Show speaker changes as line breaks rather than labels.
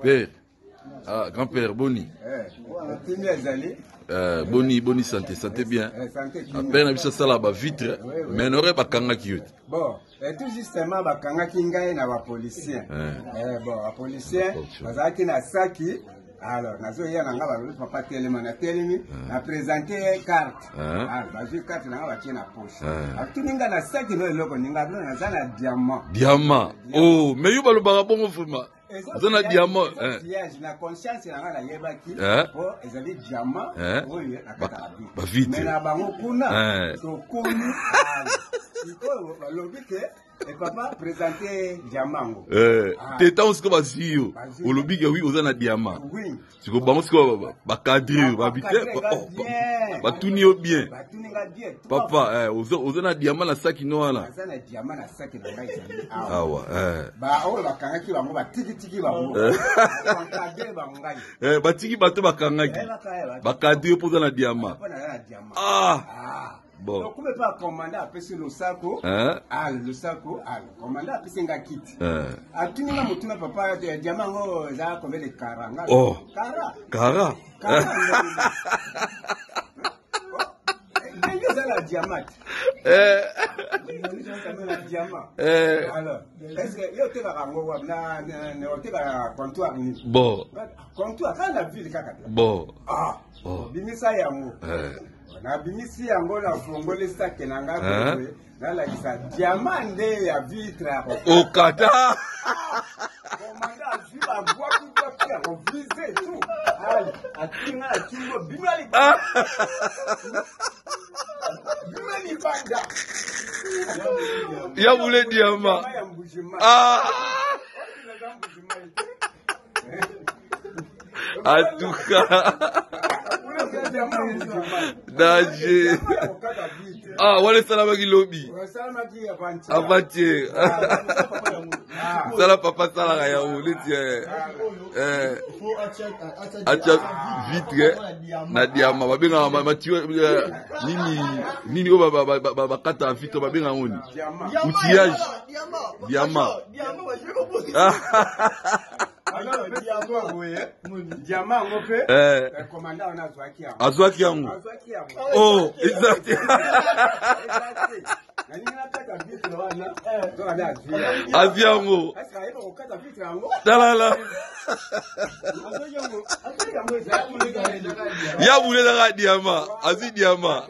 Père. Ah, grand-père, boni.
Eh, ezali.
Boni, boni santé, santé bien.
Eh, santé
ah, père na biso asala ba vitre, mais nore bakangaki yo te.
Bon, et tout justement bakangaki ngai na ba policier. Eh, bon, ba policier bazalaki na saki. Alors, nazoya na nga balobi papa telema na telemi na présente ye carte. Alors, bazwi carte na nga batie na poche. Atuni nga na saki no eloko ninga naza na diamant.
Diamant. Oh, mais yo balobaka bongo vraiment. Oza na diamant.
Piège na conscience na nga nayebaki po ezali diamant oyo nakataka
ba vitre.
Mais na bango kuna tokomi sikoyo balobi ke e papa présente diamant yango.
Te ntango sikoyo bazwi yo olobi ke oui oza na diamant. Sikoyo bango sikoyo bacadre yo babi te batuni yo bien. Papa oza na diamant na saki no wana.
Naza na diamant na saki na ngai ezali
awa.
Ba oyo bakangaki bango batikitiki bango. Bakadre bango ngai.
Batiki bato bakangaki. Bakadre yo mpo oza na diamant.
Ah.
Bon.
Donc, comme pas commandant apesi losako, ah losako, ah commandant apesi nga kiti. Atuni nga motuna papa diamant ngo eza combien de carats nga?
Oh.
Cara.
Cara.
Cara. Ndenge eza na diamant. Na diamant. Alors, est-ce que yo otekaka yango wapi na otekaka comptoir nini?
Bon.
Comptoir kaka na ville kaka.
Bon.
Ah. Bimisa yango. Nabimisi yango nafongoli sake na ngai boye nalakisa diamant nde ya vitre ya
okata.
Komanda azwi babwaki bwaki ya kovise tout. Atiki ngai na kingo bima libanda. Bima libanda.
Ya bule diamant. Ah. En tout cas. Danger. Ah, wana esalamaki lobi. Avant-hier. Sala papa salaka yango neti atia vitre na diama babengaka matio nini nini oyo bakataka vitre babengaka ngo nini outillage diama.
Diamant yango mpe commandant wana azwaki yango.
Azwaki yango. Oh, eza te. Azwi yango. Talala. Ya bule ezaka diamant. Azwi diamant.